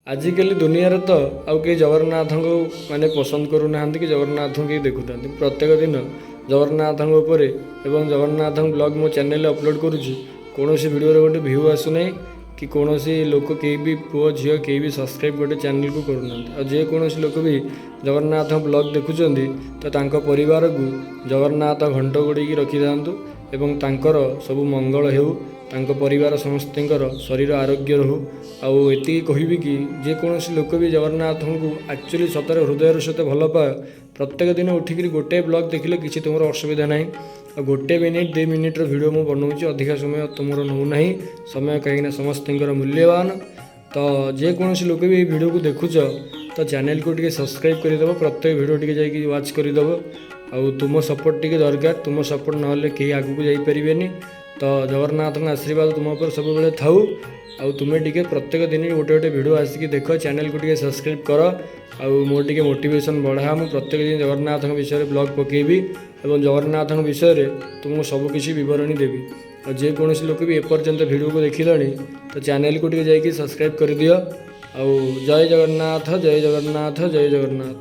ଆଜିକାଲି ଦୁନିଆରେ ତ ଆଉ କେହି ଜଗନ୍ନାଥଙ୍କୁ ମାନେ ପସନ୍ଦ କରୁନାହାନ୍ତି କି ଜଗନ୍ନାଥଙ୍କୁ କେହି ଦେଖୁନାହାନ୍ତି। ପ୍ରତ୍ୟେକ ଦିନ ଜଗନ୍ନାଥଙ୍କ ଉପରେ ଏବଂ ଜଗନ୍ନାଥଙ୍କ ବ୍ଲଗ୍ ମୋ ଚ୍ୟାନେଲରେ ଅପଲୋଡ଼ କରୁଛି। କୌଣସି ଭିଡ଼ିଓରେ ଗୋଟେ ଭ୍ୟୁ ଆସୁନାହିଁ କି କୌଣସି ଲୋକ କେହି ବି, ପୁଅ ଝିଅ କେହି ବି ସବସ୍କ୍ରାଇବ୍ ଗୋଟେ ଚ୍ୟାନେଲକୁ କରୁନାହାନ୍ତି। ଆଉ ଯେକୌଣସି ଲୋକ ବି ଜଗନ୍ନାଥ ବ୍ଲଗ୍ ଦେଖୁଛନ୍ତି, ତ ତାଙ୍କ ପରିବାରକୁ ଜଗନ୍ନାଥ ଘଣ୍ଟ ଘୋଡ଼େଇକି ରଖିଥାନ୍ତୁ ଏବଂ ତାଙ୍କର ସବୁ ମଙ୍ଗଳ ହେଉ, ତାଙ୍କ ପରିବାର ସମସ୍ତଙ୍କର ଶରୀର ଆରୋଗ୍ୟ ରହୁ। ଆଉ ଏତିକି କହିବି କି ଯେକୌଣସି ଲୋକ ବି ଜଗନ୍ନାଥଙ୍କୁ ଆକ୍ଚୁଆଲି ସତରେ ହୃଦୟର ସହିତ ଭଲ ପାଅ, ପ୍ରତ୍ୟେକ ଦିନ ଉଠିକିରି ଗୋଟେ ବ୍ଲଗ୍ ଦେଖିଲେ କିଛି ତୁମର ଅସୁବିଧା ନାହିଁ। ଆଉ ଗୋଟେ ମିନିଟ୍ 2 ମିନିଟ୍ର ଭିଡ଼ିଓ ମୁଁ ବନାଉଛି, ଅଧିକା ସମୟ ତୁମର ନେଉନାହିଁ ସମୟ, କାହିଁକିନା ସମସ୍ତଙ୍କର ମୂଲ୍ୟବାନ। ତ ଯେକୌଣସି ଲୋକ ବି ଏଇ ଭିଡ଼ିଓକୁ ଦେଖୁଛ, ତ ଚ୍ୟାନେଲକୁ ଟିକେ ସବସ୍କ୍ରାଇବ୍ କରିଦେବ, ପ୍ରତ୍ୟେକ ଭିଡ଼ିଓ ଟିକେ ଯାଇକି ୱାଚ୍ କରିଦେବ। ଆଉ ତୁମ ସପୋର୍ଟ ଟିକେ ଦରକାର। ତୁମ ସପୋର୍ଟ ନହେଲେ କେହି ଆଗକୁ ଯାଇପାରିବେନି। ତ ଜଗନ୍ନାଥଙ୍କ ଆଶୀର୍ବାଦ ତୁମ ଉପରେ ସବୁବେଳେ ଥାଉ। ଆଉ ତୁମେ ଟିକେ ପ୍ରତ୍ୟେକ ଦିନ ଗୋଟେ ଗୋଟେ ଭିଡ଼ିଓ ଆସିକି ଦେଖ, ଚ୍ୟାନେଲକୁ ଟିକେ ସବସ୍କ୍ରାଇବ୍ କର ଆଉ ମୋର ଟିକେ ମୋଟିଭେସନ୍ ବଢ଼ା। ମୁଁ ପ୍ରତ୍ୟେକ ଦିନ ଜଗନ୍ନାଥଙ୍କ ବିଷୟରେ ବ୍ଲଗ୍ ପକାଇବି ଏବଂ ଜଗନ୍ନାଥଙ୍କ ବିଷୟରେ ତୁମକୁ ସବୁକିଛି ବିବରଣୀ ଦେବି। ଆଉ ଯେକୌଣସି ଲୋକ ବି ଏପର୍ଯ୍ୟନ୍ତ ଭିଡ଼ିଓକୁ ଦେଖିଲଣି, ତ ଚ୍ୟାନେଲକୁ ଟିକେ ଯାଇକି ସବସ୍କ୍ରାଇବ୍ କରିଦିଅ। ଆଉ ଜୟ ଜଗନ୍ନାଥ, ଜୟ ଜଗନ୍ନାଥ, ଜୟ ଜଗନ୍ନାଥ।